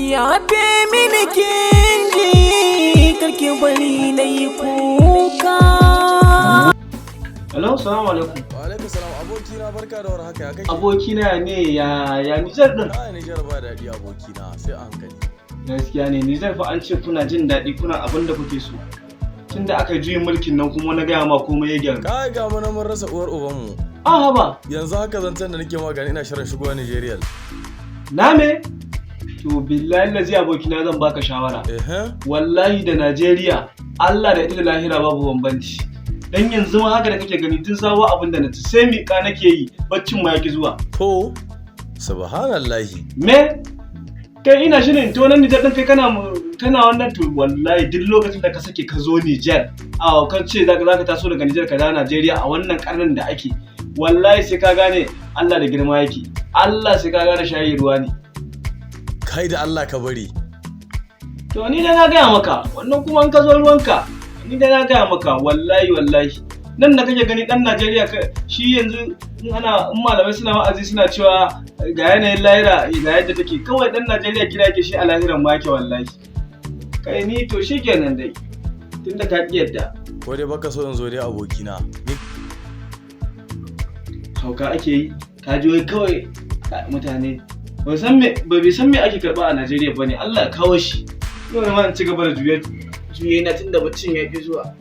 Ki yafe mini kinji, karki bari na yi kuka. Hello, salamu alaikum. Wa alaikum salam, abokina, barka da warhaka, ya kake? Abokina ne, ya Nijar din? Ai Nijar ba daɗi, abokina, sai a hankali. Gaskiya ne, Nijar fa an ce kuna jin daɗi, kuna abin da kuke so. Tunda aka yi juyin mulkin nan kuma na gaya ma komai ya gyaru. Kai, ga mu nan mun rasa uwar ubanmu. Ah haba, Yanzu haka zancen da nake magana ina shirin shigowa Nigeria. Na me? To billahi lazi, abokina, zan baka shawara. Wallahi da Najeriya, Allah da ita da lahira babu bambanci. Dan yanzu ma haka da kake gani, tun sabo abin da na ci sai miƙa nake yi, baccin ma yaki zuwa. To, subhanallahi. Me? Kai, ina shirin to nan Nijar din, kai kana wannan. To wallahi duk lokacin da ka sake ka zo Nijar, a kan ce zaka taso daga Nijar ka dawo Najeriya a wannan karnin da ake, wallahi sai ka gane Allah da girma yake. Allah sai ka gane shayi ruwa ne. Kai, da Allah ka bari. To ni da na gaya maka, wannan kuma in ka zo ruwanka, ni da na gaya maka, wallahi wallahi. Nan da kake gani dan Najeriya shi yanzu in malamai suna wa'azi suna cewa ga yanayin lahira ga yadda take, kawai dan Najeriya kira yake shi a lahiran ma yake wallahi. Kai ni to shikenan dai. Tunda ka ki yadda. Ko dai baka so in zo dai, abokina? Ni Hauka ake yi, ka ji wai kawai mutane ba san me ba bai san me ake karba a Najeriya bane. Allah ya kawo shi. Yau ma in ci gaba da juye juye na tunda baccin ya ki zuwa.